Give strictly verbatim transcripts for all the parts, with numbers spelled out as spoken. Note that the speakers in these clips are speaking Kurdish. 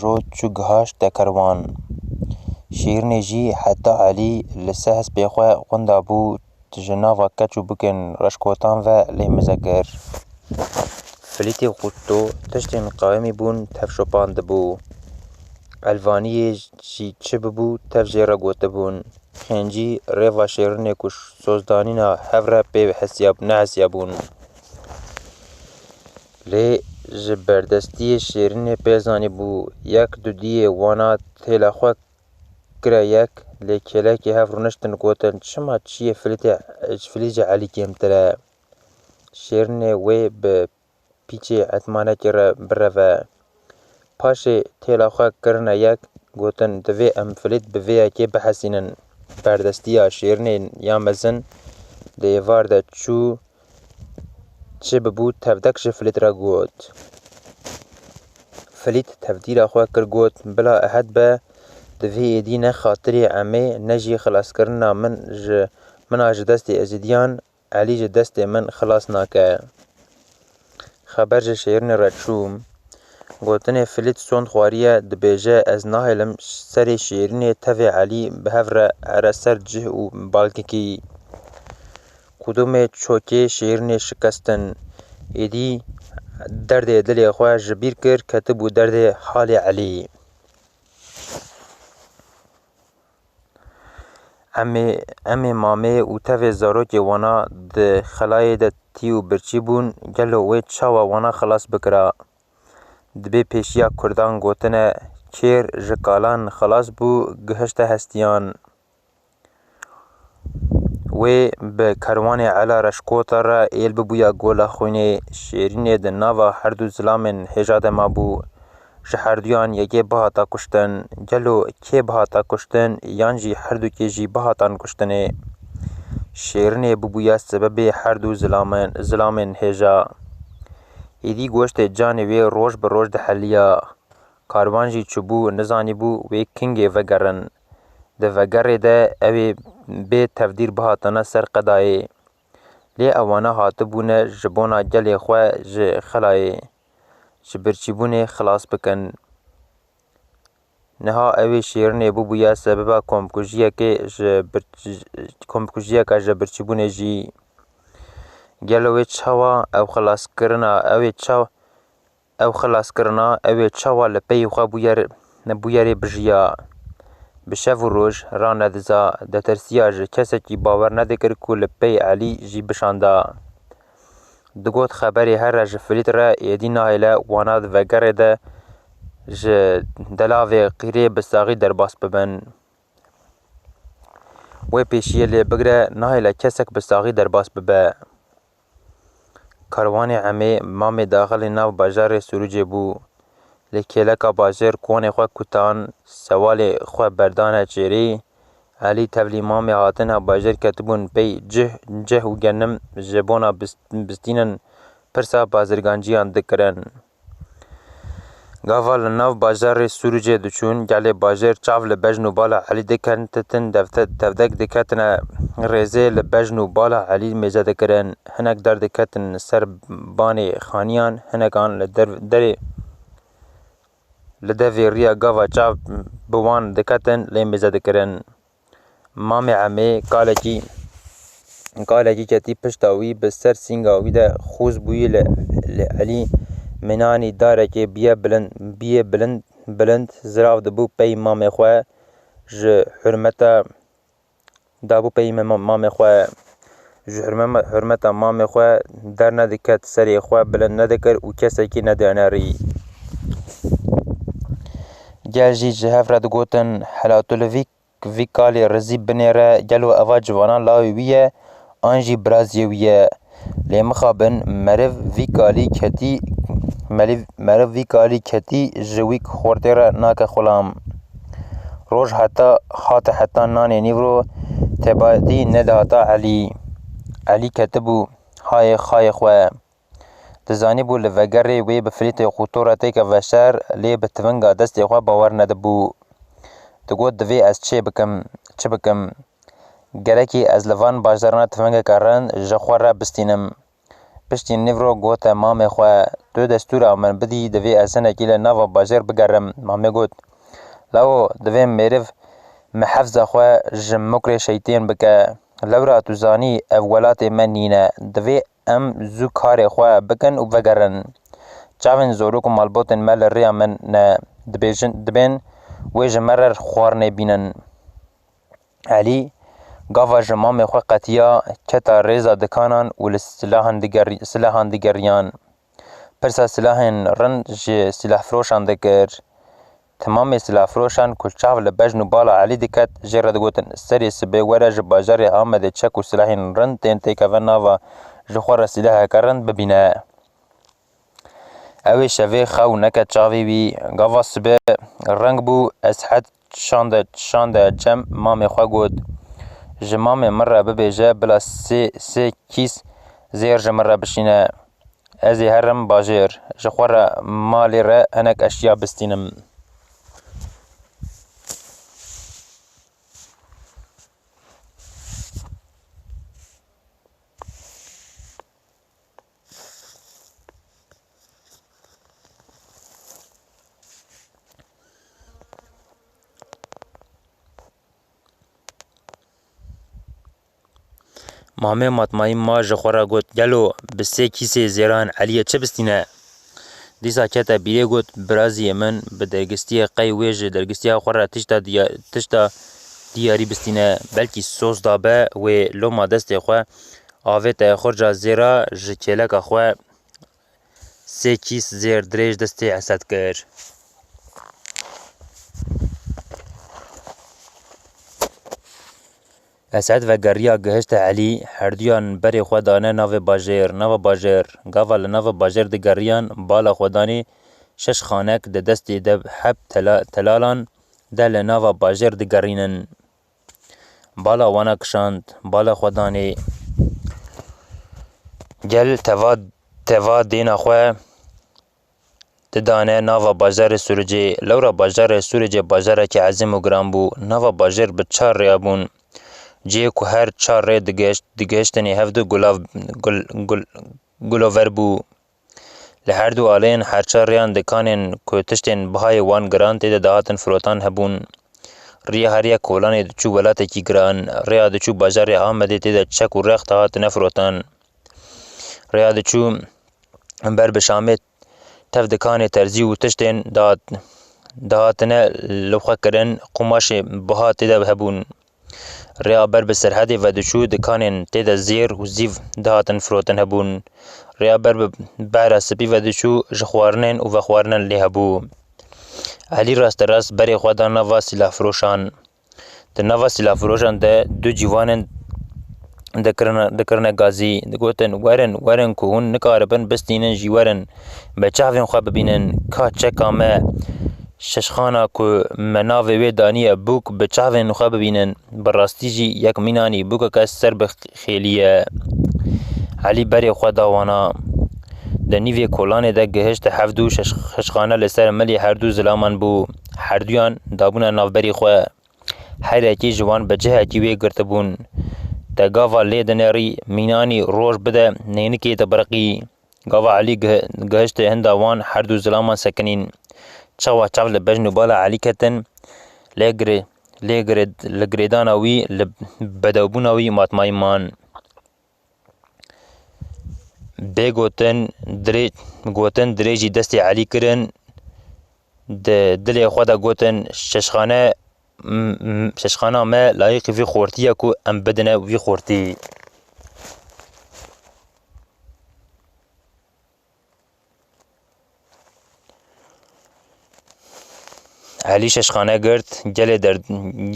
rot çû gihaşt te kerwan. Şêrînê jî heta Elî li ser hespê xwe qunda bû, ji nava keç û bikên reşkotan ve lê mize kir. Filîtê quto tiştên qewimî bûn tev şopandibû. Elvaniyê jî çi bibû tev jê re gotibûn. Xêncî rêva şêrînê ku sozdanîna hev re pê hesiya-, nehesiyabûn. Lê ji berdestiyê şêrînê pê zanîbû, yek dudiyê wana têla xwe kire yek, lê kêlekê hev rûniştin gotin, çima çiyê filîtê, filîtê Elî kêmtir e? Şêrînê wê bi pîçê etmanekê re bireve. Paşê têla xwe kirine yek, gotin, divê em filît bi vê yekê bihesînin. Berdestiya şêrînê ya mezin di êvar de çû, çi bibû, tevdek ji filît re got. Filît tevdîra xwe kir, got, bila ehed be, di vê êdî ne xatirê emê, ne jî xilaskirina min ji, min a ji destê Êzidiyan, Elî ji destê min xilas nake. Xeber ji şêrînê re çû. Gotinê filît sond xwariye, dibêje, ez nahêlim serê şêrînê tevê Elî bi hev re here ser cih û balkikî. Qudumê çokê şêrînê şikestin. Êdî derdê dilê xwe ji bîr kir, ketibû derdê halê Elî. Em ê, em ê mamê û tevê zarokê wana di xelayê de tî û birçî bûn, gelo wê çawa wana xilas bikira? Dibê pêşiya kurdan gotine, kêr ji kalan xilas bû, gihişte hestiyan. Wê bi kerwanê Ela Reşkota re êl bibûya gola xwînê. Şêrînê di nava herdu zilamên hêja de mabû. Ji herduyan yekê bihata kuştin. Gelo kê bihata kuştin, yan jî herdukê jî bihatan kuştinê? Şêrînê bibûya sebebê herdu zilamên, zilamên hêja. Êdî goştê canê wê roj bi roj diheliya. Karwan jî çûbû, nizanîbû wê kingê vegerin. Di vegerê de ew ê bê tevdîr bihatine ser qedayê. Lê ewana hatibûne ji bona gelê xwe ji xelayê, ji birçîbûnê xilas bikin. Niha ew ê şêrînê bibûye sebeba komkujiyekê ji bir-, komkujiyeke ji birçîbûnê jî. Gelo wê çawa ew xilaskirina, ew ê çaw-, ew xilaskirina, ew ê çawa li peyî xwe bûyer, bûyerê bijiya? Bi şev û roj ranediza, detirsiya ji kesekî bawer nedikir ku li pey Elî jî bişanda. Digot, xeberê here ji filît re êdî nahêle wana di vegerê de ji delavê qîrê bi saxî derbas bibin. Wê pêşiyê lê bigire, nahêle kesek bi saxî derbas bibe. Karwanê Emê mamê daxilê nav bajarê Sûrûcê bû. Lê kêleka bajêr konê xwe kutan, sewalê xwe berdane çêrî. Elî tevlî mamê hatine bajêr ketibûn pey cih, cih û genim ji bona bist-, bistînin pirsa bazirganciyan dikirin. Gava li nav bajarê Sûrûcê diçûn, gelê bajêr çav li bejn û bala Elî dikin, titin devte-, tevdek diketine rêzê, li bejn û bala Elî mêze dikirin. Hinek derdiketin ser banê xaniyan, hinekan li der-, derê, li devê riya gava çav bi wan diketin lê mêze dikirin. Mamê Emê kalekî, kalekî ketî pişta wî, bi ser sînga wî de xûz bûyî li, li Elî minanî darekê bîye bilind, bîye bilind, bilind zirav dibû pey mamê xwe, ji hurmeta, dabû pey me-, ma-, mamê xwe, ji hurme-, hurmeta mamê xwe dernediket, serê xwe bilind nedikir û kesekî nedianerî. Gel jî ji hev re digotin, hela tu li vî vî kalê rizî binêre, gelo eva civana lawê wî ye, an jî biraziyê wî ye? Lê mixabin, meriv vî kalî ketî, meriv, meriv vî kalî ketî ji wî xortê re nake xulam. Roj heta hate heta nanê nîvro tebatî nedihata Elî. Elî ketibû hayê xayê xwe. Dizanîbû li vegerê wê bi filîtê quto re têke veşer, lê bi tivinga destê xwe bawer nedibû. Digot, divê ez çê bikim, çi bikim? Gerekî ez li van bajarana tivingeke rind ji xwe re bistînim. Piştî nîvro gote mamê xwe, "Tu destûra min bidî, divê ez hinekî li nava bajêr bigerim." Mamê got, "Lawo, divê mêriv mihefza xwe ji mukrê şeytên bike. Lewra tu zanî ev welatê me nîne. Divê em zû karê xwe bikin û vegerin. Çavên zorok û malbotên me li rêya min ne. Dibêjin, dibên wê ji me re xwarinê bînin." Elî gava ji mamê xwe qetiya, keta rêza dikanan û li silahan digerî-, silahan digeriyan. Pirsa silahên rind ji silahfiroşan dikir. Temamê silahfiroşan ku çav li bejn û bala Elî diket, jê re digotin, "Serê sibê were ji bajarê Amedê çek û silahên rind tên têkeve nava, ji xwe re silaheke rind bibîne." Ew ê şevê xew neke çavê wî. Gava sibê reng bû, Eshed şande, şande cem mamê xwe got, "Ji mamê min re bibêje bila sê, sê kîs zêr ji min re bişîne. Ez ê herim bajêr, ji xwe re malê re hinek eşya bistînim." Mamê Matmayî ma ji xwe re got, "Gelo bi sê kîsê zêran Eliyê çi bistîne?" Dîsa kete bîrê got, "Biraziyê min, bi dergistiyê qey wê ji dergistiya xwe re tişta diya-, tişta diyarî bistîne. Belkî soz dabe wê." Loma destê xwe avête xurca zêra, ji kêleka xwe sê kîs zêr dirêj destê Esed kir. Esed vegeriya, gihişte Elî, herduyan berê xwe dane navê bajêr. Nava bajêr. Gava li nava bajêr digeriyan, bala xwe danê şeş xanek di destê de heb tela-, telalan de li nava bajêr digerînin. Bala wana kişand, bala xwe danê. Gel teva, teva dêna xwe didane nava bajarê Sûricê. Lewra bajarê Sûricê bajarekî ezîm û giran bû. Nava bajêr bi çar rêya bûn. Cihê ku her çar rê digeşt-, digeştinê hevdu gulav, gul-, gul-, gulover bû. Li her du aliyên her çar rêyan dikanên ku tiştên bihayê wan giran tê de dihatin firotan hebûn. Rêya her yek kolanê diçû welatekî giran. Rêya diçû bajarê Amedê tê de çek û rex dihatine firotan. Rêya diçû ber bi Şamê tev dikanê terzî û tiştên dihat-, dihatine li xwe kirin, qumaşê biha tê de hebûn. Rêya ber bi Serhedê ve diçû, dikanên tê de zêr û zîv dihatin firotin hebûn. Rêya ber bi Behra Spî ve diçû, ji xwarinên û vexwarinen lê hebû. Elî rasterast berê xwe da nava sîlahfiroşan. Di nava sîlahfiroşan de du ciwanên dikirine, dikirine gazî. Digotin, "Werin, werin ku hûn nikaribin bistînin jî werin. Bi çavên xwe bibînin ka çeka me şeşxana ku me navê wê daniye bûk bi çavên xwe bibînin. Bi rastî jî yek mînanî bûkeke ser bi xêlî ye." Elî berê xwe da wana. Di nîvê kolanê de gihişte hevdû şeş-, şeşxane li ser milê herdu zilaman bû. Herduyan dabûne navberî xwe. Her yekî ji wan bi cihekî wê girtibûn. Te gava lê dinerî, mînanî roj bide, neynikê dibiriqî. Gava Elî gi-, gihiştê hinda wan her du zilaman sekinîn. Çawa çav li bejn û bala Elî ketin, lê girê-, lê girê-, li girêdana wî, li bedewbûna wî matmayî man. Bê gotin dirê-, gotin dirêjî destê Elî kirin, di dilê xwe de gotin, "Şeşxane, m-, m-, şeşxana me layîqî vî xortî ye ku em bidine vî xortî." Elî şeşxane girt, gelê der-,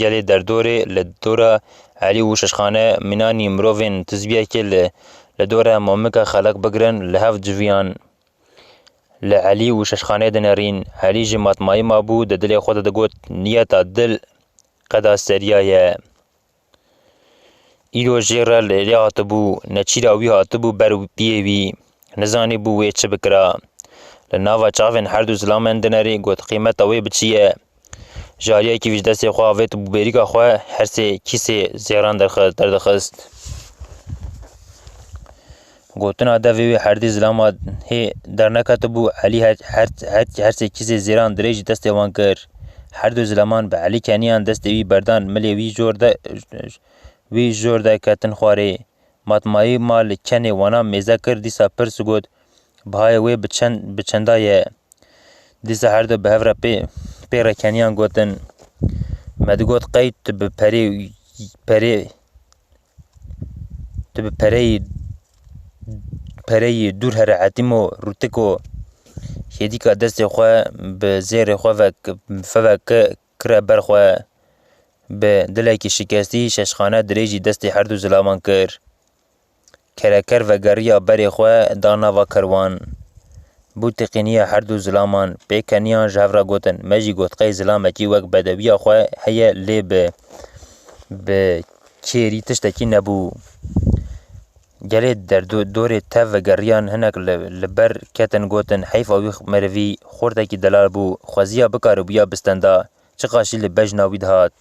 gelê derdorê li dora Elî û şeşxane mînanî mirovên tizbiyekê li, li dora momika xelek bigirin li hev civiyan. Li Elî û şeşxanê dinerîn. Elî ji matmayî mabû, di dilê xwe de digot, "Niyeta dil qeda seriya ye." Îro jê re li êlê hatibû, neçîra wî hatibû ber piyê wî. Nizanîbû wê çi bikira. Li nava çavên her du zilamên dinerî got, "Qîmeta wê bi çi ye?" Ji aliyekî vî ji destê xwe avêt û bêrîka xwe her sê kîsê zêran derxist, derdixist. Gotina devê wê herdê zilama hê derneketibû, Elî her, her, her, her sê kîzê zêran dirêjî destê wan kir. Her du zilaman bi Elî keniyan destê wî berdan milê wî jor de, wî jor de ketin xwarê. Matmayî ma li kenê wana mêze kir, dîsa pirs got, "Bihayê wê bi çend, bi çenda ye?" Dîsa her du bi hev re pê, pê re keniyan gotin, "Me digot qey tu bi perê, perê, tu bi pereyî, pereyî dûr here hetîmo rûtiko." Hêdîka destê xwe bi zêrê xwe ve k-, feve ki-, kire ber xwe. Bi dilekî şikestî şeşxane dirêjî destê her du zilaman kir. Kereker vegeriya berê xwe da nava kerwan. Bû teqîniya her du zilaman. Pê keniyan ji hev re gotin, "Me jî got qey zilamekî wek bedewiya xwe heye lê bi, bi kêrî tiştekî nebû." Gelê derdo-, dorê tev vegeriyan hinek li, li ber ketin gotin, "Heyfa wî merivî xortekî delal bû, xweziya bikaribûya bistenda, çiqas jî li bejna wî dihat."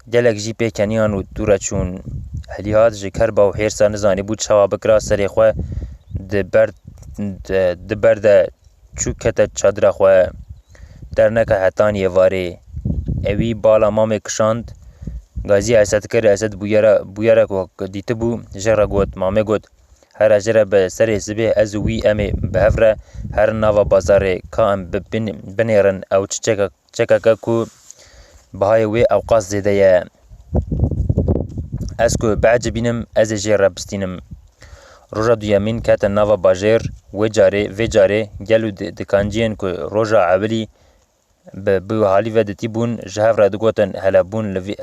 Gelek jî pê keniyan û dû re çûn. Elî hat ji kerba û hêrsa nizanîbû çawa bikira serê xwe di ber, di, di ber de çû kete çadira xwe. Derneke hetanî êvarê. Ewî bala mamê kişand. Gazî Esed kir. Esed bûyera, bûyera ku dîtibû, jê re got. Mamê got, "Here jê re bi serê sibê ez û wî em ê bi hev re herin nava bazarê. Ka em bi-, bin-, binêrin ew çiçekek çekeke ku bihayê wê ewqas zêde ye. Ez ku biecibînim, ez ê jê re bistînim." Roja duyemîn ketin nava bajêr, wê carê, vê carê gel û di-, dikanciyên ku roja ewilî bi, bi halî ve ditîbûn, ji hev re digotin, "Hele bûn li vî,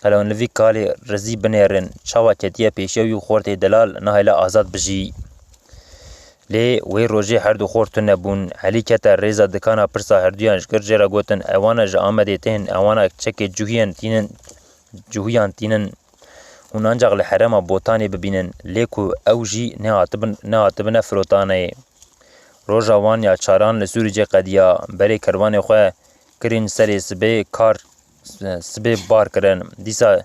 hele hûn li vî kalê rizî binêrin, çawa ketiye pêşiya wî xortê delal, nahêle azad bijî." Lê wê rojê her du xort tune bûn. Elî kete rêza dikana, pirsa herduyan ji kir, jê re gotin, "Ewana ji Amedê tên, ewana çekê cuhiyan tînin, cuhiyan tînin. Hûn ancaq li herêma Botanê bibînin, lê ku ew jî nehatibin, nehatibine firotanê." Roja wan ya çaran li Sûrîcê qediya, berê kerwanê xwe kirîn serê sibê kar, sibê bar kirin. Dîsa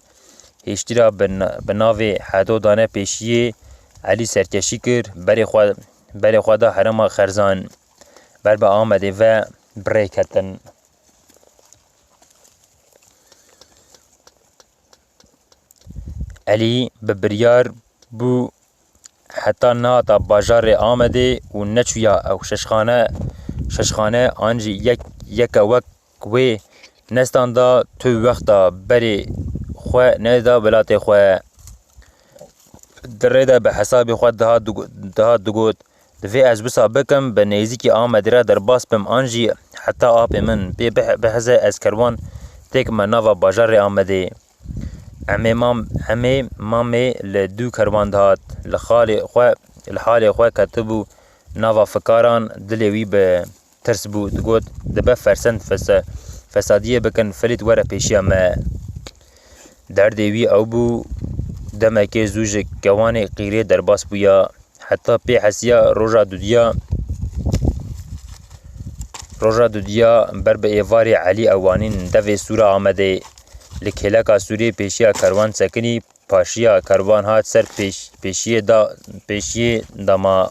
hêştîra bi na-, bi navê Hedo dane pêşiyê Elî serkeşî kir, berê xwe, berê xwe da herêma Xerzan. Ber bi Amedê ve bi rê ketin. Elî bi biryar bû heta nehata bajarê Amedê û neçûya ew şeşxane, şeşxane an jî yek, yeke wek wê nestanda tu wexta berê xwe neda welatê xwe. Di rê de bi hesabê xwe dihat digo-, dihat digot, "Divê ez wisa bikim, bi nêzîkî Amedê re derbas bim an jî heta apê min pê bih-, biheze ez kerwan têkime nava bajarê Amedê." Emê mam-, emê mamê li dû kerwan dihat. Li xalê xwe, li halê xwe ketibû nava fikaran, dilê wî bi tirs bû. Digot, "Dibe fersend fese-, fesadiyê bikin, filît were pêşiya me." Derdê wî ew bû, demekê zû ji kewanê qîrê derbas bûya. Heta pê hesiya roja dudiya, roja dudiya ber bi êvarê Elî ew anîn devê Sûra Amedê. Li kêleka Sûrê pêşiya kerwan sekinî, paşiya kerwan hat ser pêş-, pêşiyê da, pêşiyê dama.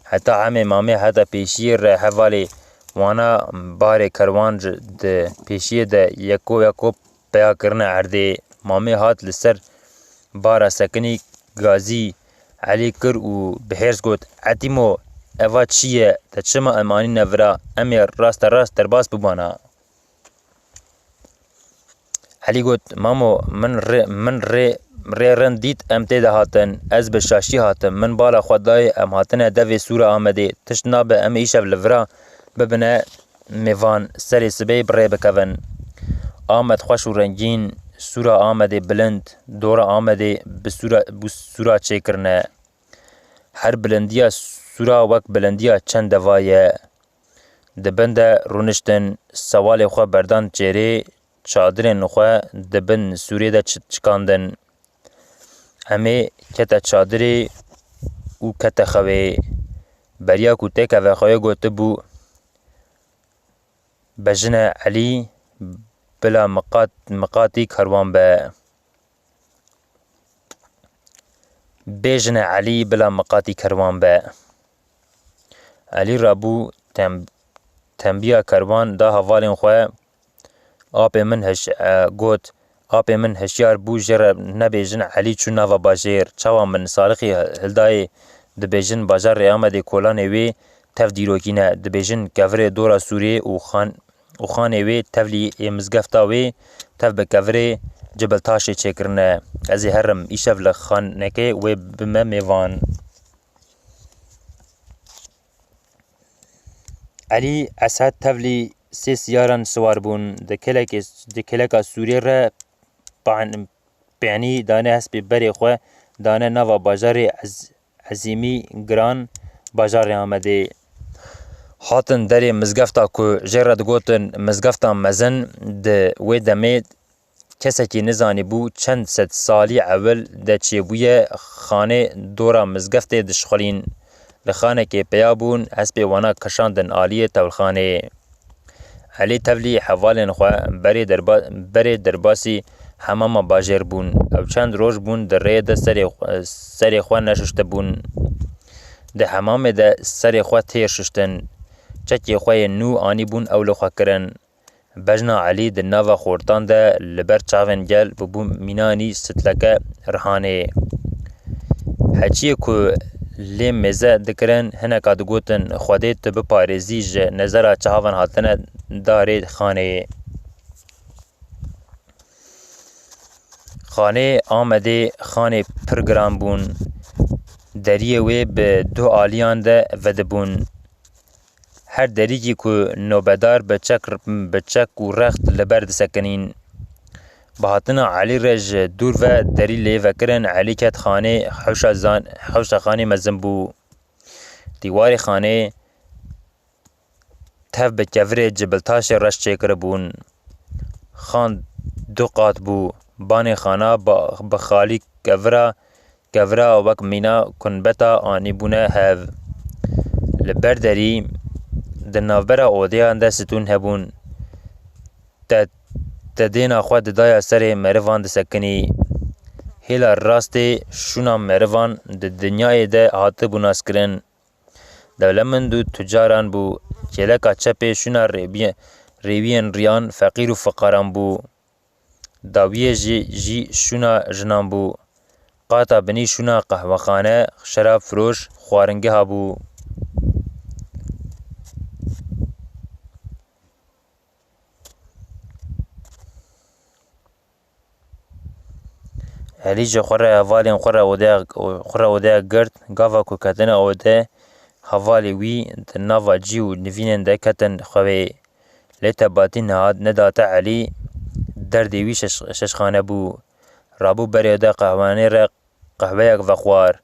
Heta emê mamê heta pêşiyê re hevalê wana barê kerwan ji di pêşiyê de yeko yeko peya kirine erdê. Mamê hat li ser bara sekinî, gazî Elî kir û bi hêrs got, "Etîmo, eva çi ye? Te çima em anîne vira? Em ê raste rast derbas bibana." Elî got, "Mamo, min rê, min rê, rê rind dît, em tê de hatin. Ez bi şaşî hatim. Min bala xwe dayê, em hatine devê Sûra Amedê. Tişt nabe, em ê îşev li vira bibine mêvan, serê sibê bi rê bikevin." Amed xweş û rengîn, Sûra Amedê bilind, dora Amedê bi sûra, bi sûra çêkirine. Her bilindiya sûra wek bilindiya çend deva ye. Di bin de rûniştin, sewalê xwe berdan çêrê, çadirên xwe di bin sûrê de çi-, çikandin. Emê kete çadirê û kete xewê. Beriya ku têkeve xewê gotibû, "Bejine Elî, bila miqat-, miqatî kerwan be." Bêjine Elî bila miqatî kerwan be. Elî rabû tem-, tembiya kerwan da hevalên xwe, apê min hiş-, e, got, apê min hişyar bû, jê re nebêjin Elî çû nava bajêr. Çawa min salixî hildayê dibêjin bajarê Amedê kolanê wê tev dîrokî ne. Dibêjin kevirê dora sûrê û xan-, û xanê wê tevlî ê mizgefta wê tev bi kevirê Cibiltaşê çêkirine. Ez ê herim îşev li xanekê wê bime mêvan. Elî, Esed tevlî sê siyaran siwar bûn. Di kelekê, di keleka sûrê re pan-, pênî dane hespê berê xwe dane nava bajarê Ez-, Ezîmî Giran, bajarê Amedê. Hatin derê mizgefta ku jê re digotin mizgefta mezin, di wê demê kesekî nizanîbû çend sed salî ewil de çêbûye xanê dora mizgeftê dişxulîn. Li xanekê peya bûn, hespê wana kişandin aliyê tewlxanê. Elî tevlî hevalên xwe berê derba-, berê derbasî hemama bajêr bûn. Ew çend roj bûn di rê de serê xwe, serê xwe neşuştibûn. Di hemamê de serê xwe têr şuştin. Çekê xwe yê nû anîbûn ew li xwe kirin. Bejna Elî di nava xortan de li ber çavên gel bûbû mînanî sitleke rihanê. Heçiyê ku lê mêze dikirin, hineka digotin, Xwedê tu biparêzî ji nezera çavan hatine darê xanê. Xanê Amedê xanê pir giran bûn. Deriyê wê bi du aliyan de vedibûn. Her derîkî ku nobedar bi çek, bi çek û rext li ber disekinîn. Bi hatina Elî re ji dûr ve derî lê vekirin, Elî ket xanê, hewşa zan-, hewşa xanê mezin bû. Dîwarê xanê tev bi kevirê cibiltaşê reş çêkiribûn. Xan du qat bû. Banê xana ba-, bi xalî kevira, kevira wek mîna kunbeta anîbûne hev. Li ber derî di navbera odeyan de stûn hebûn. Te, te dêna xwe didaya serê merivan disekinî. Hêla rastê şûna merivan di dinyayê de hatibû naskirin. Dewlemend û tucaran bû. Kêleka çepê şûna rêbiye-, rêwiyên riyan feqîr û fiqaran bû. Dawiyê jî, jî şûna jinan bû. Qata binî şûna qehwexane, şerab firoş, xwaringeha bû. Elî ji xwe re hevalên xwe re odeya, xwe re odeya girt. Gava ku ketine ode, hevalê wî di nava cî û nivînên de ketin xwewê. Lê tebatî nehat, nedate Elî derdê wî şeş-, şeşxane bû. Rabû berê de qehwanê re qehweyek vexwar.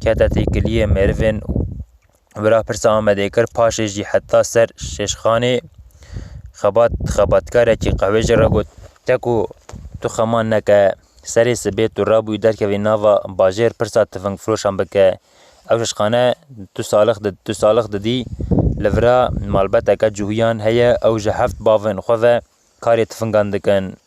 Kete têkiliyê merivên wira pirsa Amedê kir, paşê jî heta ser şêşxanê xebat-, xebatkarekî qehwê jê re got, Te ku tu xeman neke, serê sibê tu rabûyî derkevî nava bajêr pirsa tifingfiroşan bike. Ew şêşxane tu salix di-, tu salix didî, li vira malbeteke cihûyan heye, ew ji heft bavên xwe ve karê tifingan dikin.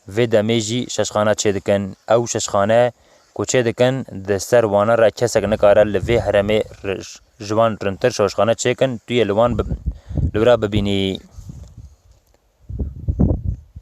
Vê demê jî şeşxana çêdikin. Ew şeşxane ku çêdikin, di ser wana re kesek nikare li vê herêmê ri-, ji wan rintir şeşxane çêkin, tu yê li wan bi-, li wira bibînî.